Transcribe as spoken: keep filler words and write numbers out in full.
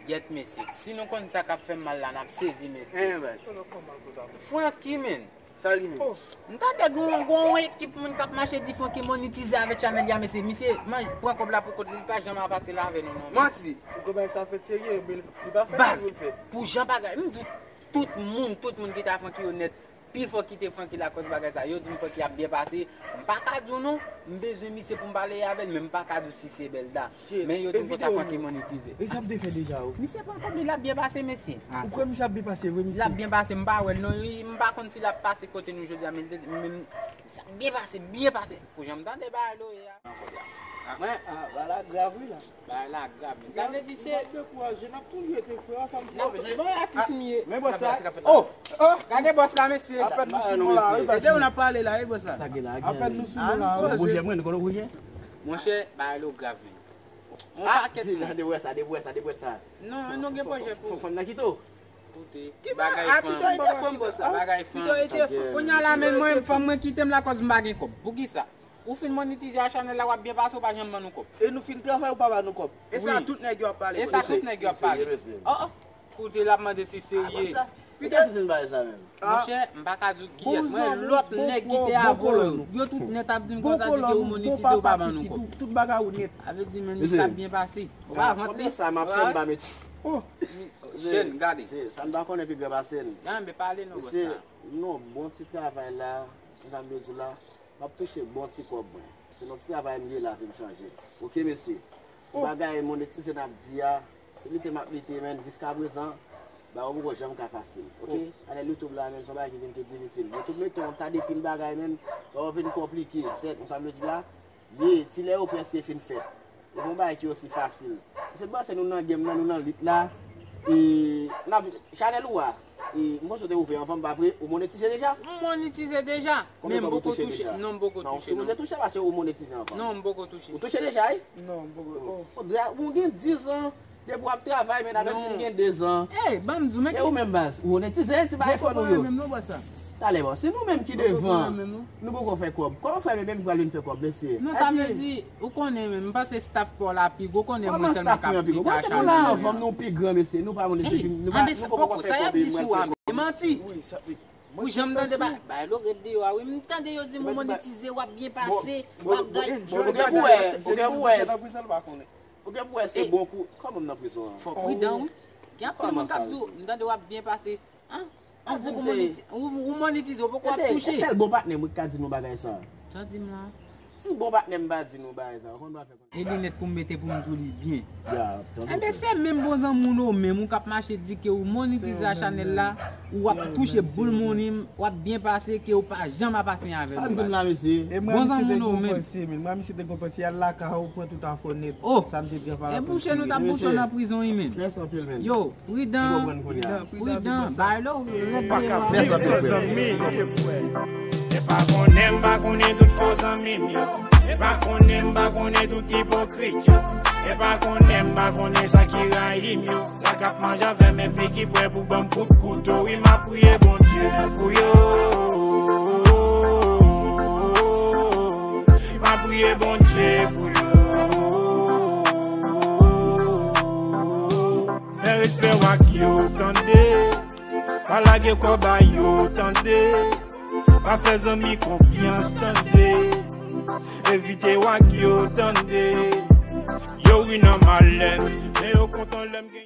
Gyèt mesye, si nou konn sa k ap fè m mal la, n ap sezi mesye. Francky, men. Sa li menm? M tande gon, gon ekip moun k ap mache di Francky monetize avèk chanèl li a, mesye. Misye pran kòb la pou kont li, li pa janm ap pase la avè nou non. Manti. Ou konn bagay sa fèt serye, men li pa fè sa pou l fè. Pou jan bagay, m di tout moun, tout moun ki ta Francky yo nèt, pi fò ki te Francky lakòz bagay sa. Yo di m Francky ap byen pase. M pa ka di w non. M bezwen misye pou m pale avè l, men m pa ka di w si se Belda. Men yo di m konsa Francky monetize. E sa m te fè deja, wi. Misye pran kòb li, l ap byen pase, mesye. Ou kwè misye ap byen pase, vre, mesye? L ap byen pase, m pa wè l non. M pa konn si l ap pase kote nou jodi a, men l te, men sa byen pase, byen pase. Pou jan m tande bagay lo ye a. Mwen, a, bagay la grav, wi, la. Bagay la grav. Sa vle di se. N ap dekouraje, n ap toujou ete frè, sa m di. Bon, atis m ye. Men bòs la. Oh! Oh! Gade bòs la, mesye. Apèn nou sou nou la, wi. Ede w n ap pale la, wi, bòs la. Sa gen la, gen. Apèn nou sou nou la, wi. Pwojè mwen, nou konn pwojè? Monchè, bagay lo grav, men. On pakèt moun. Depi wè sa, depi wè sa, depi wè sa. Non, nou gen pwojè pou. Fò fanm nan kite w. Koute. Ki bagay fanm? Pito ete fanm, bòs la. Bagay fanm. Pito ete fanm. Kounye a la, men mwen, fanm mwen kite m lakòz m pa gen kòb. Poukisa? Ou fin monetize a chanèl la, w ap byen pase, ou pa janm ban nou kòb. E nou fin travay, ou pa ba nou kòb. E sa tout nèg yo ap pale. E sa tout nèg yo ap pale. Oh, oh. Koute, l ap mande si serye. Pito se te bagay sa menm. Monchè, m pa ka di w kiyès. Mwen, lòt nèg ki te avè w yo, yo tout nèt ap di m konsa, di ke ou monetize, ou pa ban nou kòb. Tout bagay ou nèt. Sa vle di, men, sa byen pase. Ou pa vant li. Sa m ap fè, m pa met. Oh. Chèn, gade. Sa n pa konnen pi byen pase l. Nan, men pale non, bòs la. Non, bon ti travay la, jan m di w la. M ap touche bon ti kòb mwen. Se nan ti travay m ye la vi m chanje. Oke, mesye. Pou bagay monetize n ap di a, se lite m ap lite, men jiskaprezan, bagay yo poko janm ka fasil. Oke? Chanèl YouTube la, men, se yon bagay ki vin pi difisil. YouTube mete yon ta de pil bagay, men, bagay yo vin konplike. Se konsa m vle di la, ye, ti lè yo prèske fin fèt. E pa yon bagay ki osi fasil. Se panse nou nan game nan, nou nan lit la. E n ap, chanèl ou a, e m panse w te ouvè anvan m, pa vre? Ou monetize deja? M monetize deja. Men m poko touche. Non, m poko touche, non. Ou sipoze touche paske ou monetize anvan. Non, m poko touche. Ou touche deja, wi? Non, m poko. Ou gen diz an depi w ap travay, men avèk ti gen dezan. Ey, ban m di w, men. E ou menm, baz, ou monetize ti bagay fò nou yo. Talè, bon, se nou menm ki devan. Nou poko fè kòb. Kòman fè menm ki pral vin fè kòb, mesye? Non, sa vle di, ou konnen menm, m panse staff pa w la pi gwo, konnen mwen sèlman k ap pita chanèl la. Kòman staff nou an pi gwo? Bon, se nou la anvan, nou pi gran, mesye. Nou pa moun de nou pa, nou poko fè kòb, e mwen fè kòb. E manti. Pou jan m tande ba, ba lo red deyò a, wi. M tande yo di m ou monetize, w ap byen pase, w ap gaye. Ou gen pou wè, ou gen pou wè. Ou gen pou wè se bon kou. Kòman m nan prizon an? Fò pridan, wi. Gen anpil moun k ap di w, m tande w ap byen pase. An? An di ou moneti-, ou, ou monetize, ou poko ap touche. E sèl bon patnè m wi k ka di nou bagay sa. Sa di m la? Si bon patnè m pa di nou bagay sa, ou konn pa fè konn. E linèt pou m mete pou m di w li byen. Enben, se menm bon zanmi w nou menm, ou k ap mache di ke ou monetize a chanèl la, ou ap touche boul moni, w ap byen pase, ke ou pa janm ap pase avè nou. Sa m di m la, mesye. Bon zanmi w nou menm. Mwen, misye te konn panse, al lakay ou pran tout afè w nèt. Oh! Sa m te di anvan. E bouche nou t ap bouche w nan prizon, wi, men. Mèsi anpil, men. Yo, pridan, pridan, bay lo red deyò a. Mèsi anpil, frè. E pa konnen m pa konnen tout fo zanmi m yo. E pa konnen m pa konnen tout ipokrit yo. E pa konnen m pa konnen sa ki rayi m yo. Sa k ap manje avè m epi ki prè pou ban m kout kouto. Wi, m ap priye Bondye pou yo. M ap priye Bondye pou yo. Fè respè w ak yo, tande. Pa lage kò ba yo, tande. Pa fè zanmi konfyans, tande. Evite w ak yo, tande. Yo ri nan malè m, men yo kontan lè m gen